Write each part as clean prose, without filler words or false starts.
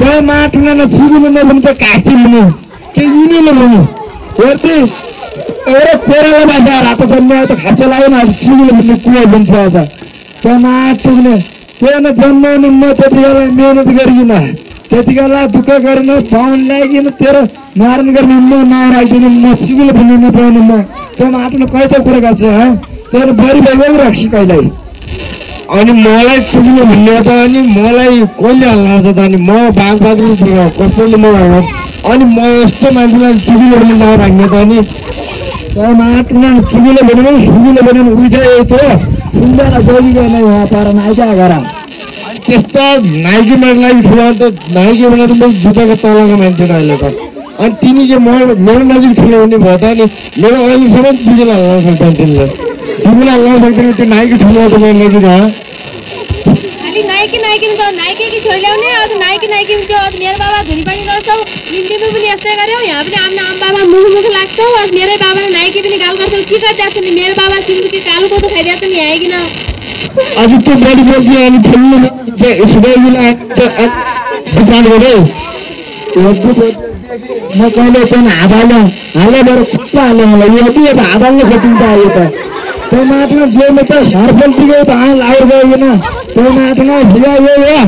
त्यो माटुना न सुरुले नभने त काटिनु के यिनीले भन्नु हेर्दै एउटा कोराला बाजा रातो जन्म त खाँचो लाग्यो न सुरुले भन्ने कुवा भन्छ अझ त्यो माटुले के न जन्माउने म त्यतिखेर मेहनत गरिकन त्यतिखेर दुःख गरेन पाउन ल्याइकन तेरो मारण गर्ने म नराखिदिनु म सुरुले भन्ने नपाउने म त्यो माटुले कहिले कुरा गर्छ तेरो बढी भइगयो राख्छ कहिल्यै अनि मलाई सुरुले भन्ने त अनि मलाई कहिले हल्लाउँछ त अनि म बागबहादुर कसैले म अनि म यस्तो मान्छेलाई सुरुले भन्ने नराख्ने त अनि त्यो माटुले सुरुले भन्ने उठ्यो त सुन्दर बोली गएन यहाँ पर नाइका घर त्यस्तो नाइकी मान्छेलाई ठुलो त नाइकी भने त म जुत्ताको तलको मान्छे अहिले त अनि तिमी के मेरो नजिक ठुलो हुने भयो त अनि मेरो अहिलेसम्म बुझेर हल्लाउन सक्दैन तिमीले तिमीलाई हल्लाउन सक्दैन त्यो नाइकी ठुलो त मेरो नजिक नाइकी की छोरी ल्याउने आज नाइकी त्यो आज मेरो बाबा धुनी पनि गर्छौ इन्डियामा पनि यस्तै गर्यौ यहाँ पनि आफ्नो आमा बाबा मुख लाग्छौ आज मेरै बाबाले नाइकी पनि गाल गर्छौ के गर्दैछ नि मेरो बाबा तिम्रो के कालो कोदो खाइदिएछ नि आइकिन आज त्यो बडी बोल्थे अनि खेल्नु सुबाइले दुकान गरे म कहिले पनि हाले मेरो खुट्टा हाल्यो मलाई यो के हाल्ने खोटिन्छ आयो त त्यो माटो जो म त सरफल दिगयो त लाउ गएन त्यो माटोमा भिया यो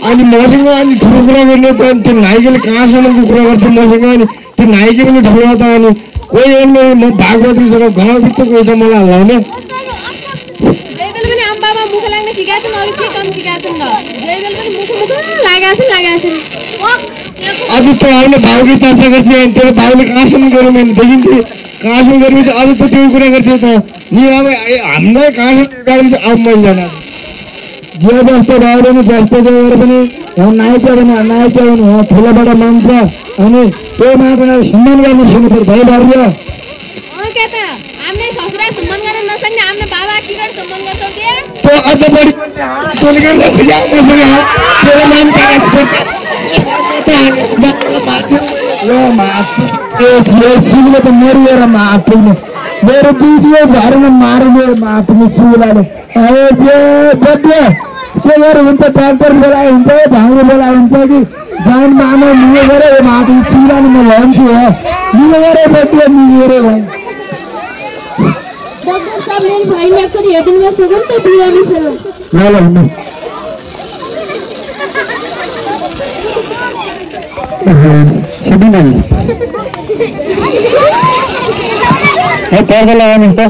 अनि मसँग अनि ठुलो कुरा गर्ने त त्यो नाइकीले कहाँसम्मको कुरा गर्छ मसँग अनि त्यो नाइकी पनि ठुलो त अनि कोही हेर्ने म भागवतीसँग घरभित्र कोही छ मलाई हल्लाउने जयबेल पनि आमा बाबा मुख लाग्ने सिकाएछन् अरू के कम सिकाएछन् ल जयबेल पनि मुख लगाएछन् अझ त अहिले भाउले चर्चा गर्छ अनि तेरो भाउले कहाँसम्म गऱ्यो मैले देखिन्थेँ कहाँसम्म गरेपछि अझ त त्यो कुरा गर्थ्यो त नि अब हामीलाई कहाँसम्म गाडी अब मैले जान जे जस्तो भयो भने जस्तो गएर पनि नाइका भने ठुलोबाट मान्छ अनि त्यो माटोलाई सम्मान गर्न सिक्नुपर्छ है बाबु के त हामीले ससुरा सम्मान गर्न नसक्ने आफ्नो बाबा के गरी सम्मान गर्छौ त्यो अझ बढी टोलगर तेरो नाम सुगले त मरिएर माटुले मेरो दुईले घरमा मार्ने माटुले सुगलाले के गरेर हुन्छ ट्र्याक्टर बोलाए हुन्छ झाँग्रो बोलाए हुन्छ कि जान मामा मिले गरे माटु सुगलाले म भन्छु हो मिले गरे बेटिया मिले गरे डॉक्टर साहब मेरे भाई ने अक्सर हेडिंग में सेवन तो दिया भी सेवन ल सबिना नि ए पर्दा लगाउनुस् त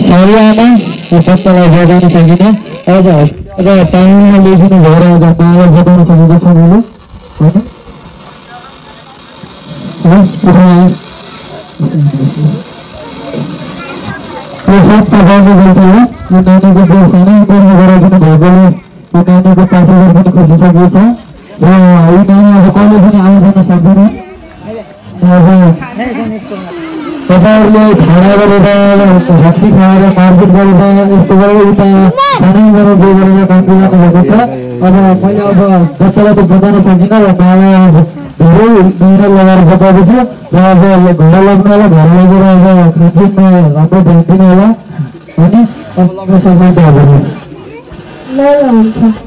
सरियामा पत्तालाई बजाउन सकिने अझ टाइममा लेखिनु भएर अझ पावर बजाउन सकिन्छ सजिलो होइन सब प्रकारको गल्ती हो। यो नानीको व्यवसाय नै गर्न गराइदिनु भएकोले यो नानीको पाठ्यक्रम पनि खोजिसकेको छ र यो नानी अब कहिले पनि आउन जान सक्दैन। तपाईँहरूले छाडा गरेर झक्सी खाएर मारपिट गरेर यस्तो गरेर उता सानै गरेर गयो गरेर काम गर्नुभएको छ। अब मैले अब बच्चालाई त बताउन सकिनँ र बाबा धेरै मिहिनेत लगाएर बताएको छु र अब घर लाग्नु होला, घर लगेर अब खानपिनमा राम्रो ध्यान दिनु होला अनि अब लगाउन सक्नुहुन्छ। ल हुन्छ।